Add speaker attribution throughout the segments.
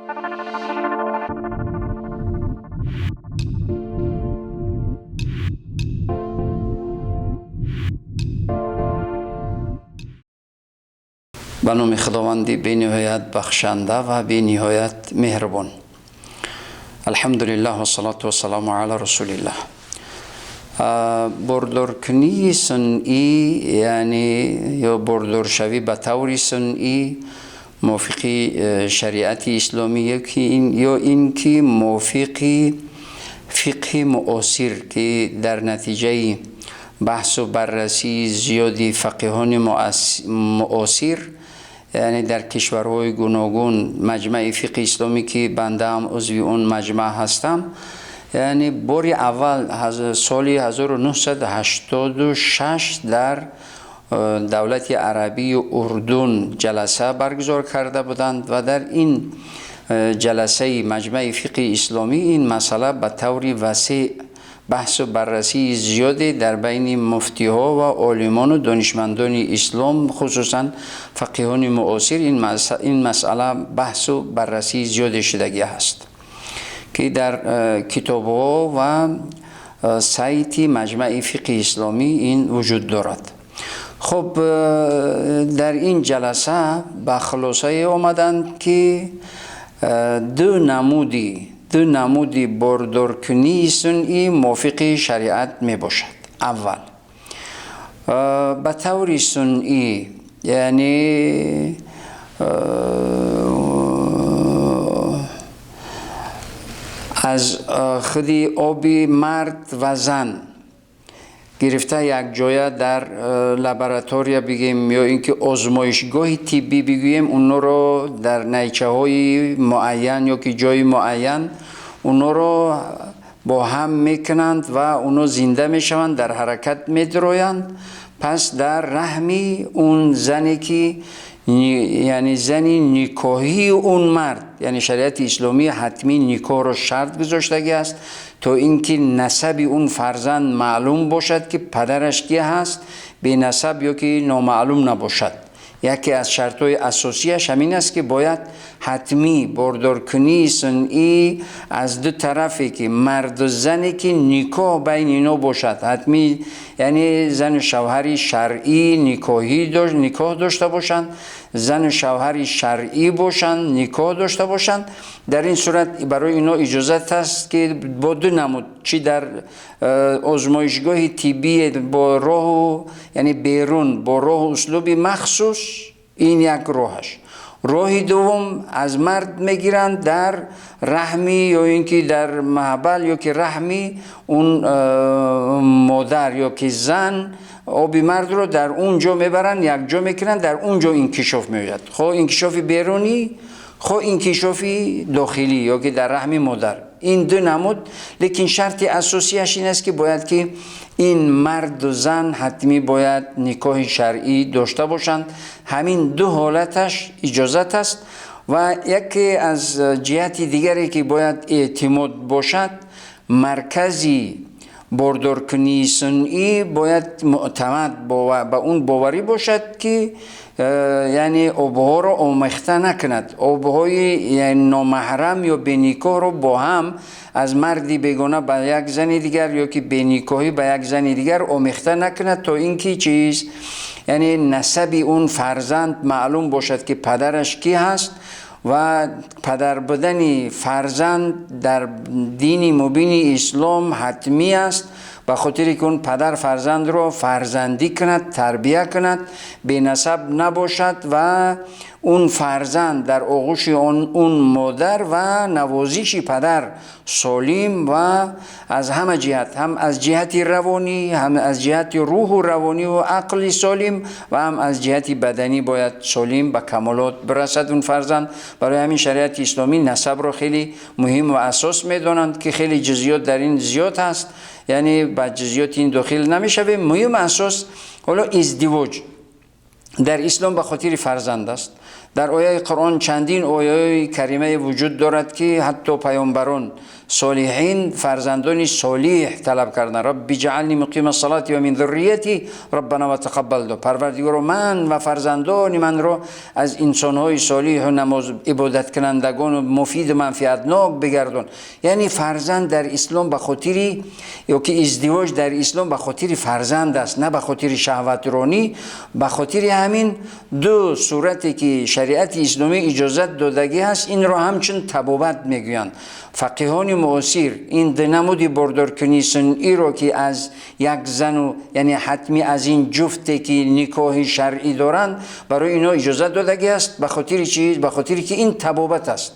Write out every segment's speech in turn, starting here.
Speaker 1: Ба номи Худованди бениҳоят бахшанда ва бениҳоят меҳрубон. Алҳамдулиллаҳ вассалату вассаламу ала расулиллаҳ. Бордоркунии сунъӣ, яъне ё бордоршавӣ ба таври сунъӣ мувофиқи шариати исломӣ ё ин ки мувофиқи фиқҳи муосир, ки дар натиҷаи баҳсу баррасии зиёди фақиҳони муосир, яъне дар кишварҳои гуногун маҷмаи фиқҳи исломӣ, ки бандаам узви он маҷмаъ ҳастам, яъне бори аввал соли 1986 дар давлати арабии Урдун ҷаласа баргузор карда буданд ва дар ин ҷаласаи маҷмаи фиқҳи исломӣ ин масъала ба таври васеъ баҳсу баррасии зиёде дар байни муфтиҳо ва олимону донишмандони ислом, хусусан фақиҳони муосир, ин масъала баҳсу баррасии зиёде шудагӣ ҳаст, ки дар китобҳо ва сайти маҷмаи фиқҳи исломӣ ин вуҷуд дорад. Хуб, дар ин ҷаласа ба хулосае омаданд, ки ду намуди бордоркунии сунъӣ мувофиқи шариат мебошад. Аввал, ба таври сунъӣ, яъне аз худи оби мард ва зан гирифта, якҷоя дар лаборатория бигем ё ин ки озмоишгоҳи тиббӣ бигӯем, онҳоро дар найчаҳои муайян ё ки ҷои муайян онҳоро бо ҳам мекунанд ва онҳо зинда мешаванд, дар ҳаракат медароянд. Пас дар раҳми он зане, ки яъне зани никоҳии он мард, яъне шариати исломӣ ҳатмӣ никоҳро шарт гузоштагӣ аст, то ин ки насаби он фарзанд маълум бошад, ки падараш ки ҳаст, бенасаб ё ки номаълум набошад. Яке аз шартҳои асосияш ҳамин аст, ки бояд ҳатмӣ бордоркунии сунъӣ аз ду тарафе, ки марду зане, ки никоҳ байни ино бошад, ҳатмӣ, яъне зану шавҳари шаръӣ никоҳ дошта бошанд, зану шавҳари шаръӣ бошанд, никоҳ дошта бошанд. Дар ин сурат барои ино иҷозат аст, ки бо ду намуд, чӣ дар озмоишгоҳи тиббӣ бо роҳу, яъне берун бо роҳу услуби махсус, ин як роҳаш. Роҳи дуввум, аз мард мегиранд, дар раҳми ё ин ки дар маҳбал ё ки раҳми он модар ё ки зан оби мардро дар он ҷо мебаранд, якҷо мекунанд, дар он ҷо инкишоф меояд, хоҳ инкишофи берунӣ, хоҳ инкишофи дохилӣ ё ки дар раҳми модар. Ин ду намуд, лекин шарти асосияш ин аст, ки бояд ки ин марду зан ҳатмӣ бояд никоҳи шаръӣ дошта бошанд. Ҳамин ду ҳолаташ иҷозат аст. Ва яке аз ҷиҳати дигаре, ки бояд эътимод бошад, маркази бордоркунии сунъӣ бояд мӯътамад ба он боварӣ бошад, ки яъне обҳоро омехта накунад, обҳои номаҳрам ё беникоҳро бо ҳам аз марди бегона ба як зани дигар ё ки беникоҳӣ ба як зани дигар омехта накунад, то ин ки чиз, яъне насаби он фарзанд маълум бошад, ки падараш кӣ ҳаст. Ва падар будани фарзанд дар дини мубини ислом ҳатмӣ аст, ба хотире ки он падар фарзандро фарзандӣ кунад, тарбия кунад, бенасаб набошад ва он фарзанд дар оғӯши он модар ва навозиши падар солим ва аз ҳама ҷиҳат, ҳам аз ҷиҳати равонӣ, ҳам аз ҷиҳати рӯҳу равонӣ ва ақли солим ва ҳам аз ҷиҳати баданӣ бояд солим ба камолот бирасад он фарзанд. Барои ҳамин шариати исломӣ насабро хеле муҳим ва асос медонанд, ки хеле ҷузъиёт дар ин зиёд ҳаст, яъне ба ҷузъиёти ин дохил намешавем. Муҳим асос, ҳоло издивоҷ дар ислом ба хотири фарзанд аст. Дар ояи Қуръон чандин ояҳои каримае вуҷуд дорад, ки ҳатто паёмбарон, солиҳин, фарзандони солиҳ талаб карданд. رب اجعلني مقيم الصلاة ومن ذريتي ربنا وتقبل دعاء. Парвардигоро, ман ва фарзандони манро аз инсонҳои солиҳу намоз ибодаткунандагону муфиду манфиатнок бигардон. Яъне фарзанд дар ислом ба хотири ё ки издивоҷ дар ислом ба хотири фарзанд аст, на ба хотири шаҳватронӣ. Ба хотири ҳамин ду сурате, ки шариати исломӣ иҷозат додагӣ ҳаст, инро ҳамчун табобат мегӯянд фақиҳони муосир. Ин ду намуди бордоркунии сунъиро, ки аз як зану, яъне ҳатмӣ аз ин ҷуфте, ки никоҳи шаръӣ доранд, барои инҳо иҷозат додагӣ аст. Ба хотири чиз? Ба хотире ки ин табобат аст.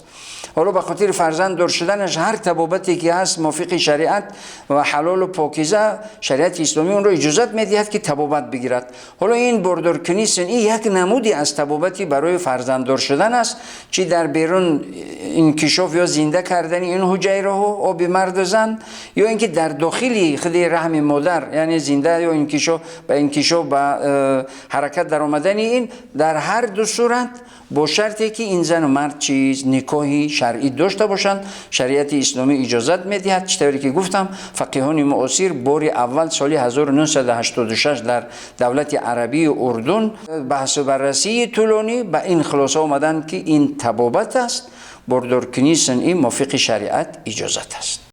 Speaker 1: Ҳоло ба хотири фарзанд дор шуданаш ҳар табобате ки ҳаст, мувофиқи шариат ва ҳалолу покиза, шариати исломӣ онро иҷозат медиҳад, ки табобат бигирад. Ҳоло ин бордоркунии сунъӣ як намуди аз табобати барои фарзанддор шудан аст, чи дар берун инкишоф ё зинда кардани ин ҳуҷайраҳо, оби марду зан, ё ин ки дар дохили худи раҳми модар, яъне зинда ё инкишоф ба инкишоф, ба ҳаракат даромадани ин. Дар ҳар ду сурат бо шарте ки ин зану мард чиз никоҳи шаръӣ дошта бошанд, шариати исломӣ иҷозат медиҳад. Чӣ тавре ки гуфтам, фақиҳони муосир бори аввал соли 1986 дар давлати арабии Урдун баҳсу баррасии тӯлонӣ ба ин хулоса омаданд, ки ин табобат аст, бордоркунии сунъӣ мувофиқи шариат иҷозат аст.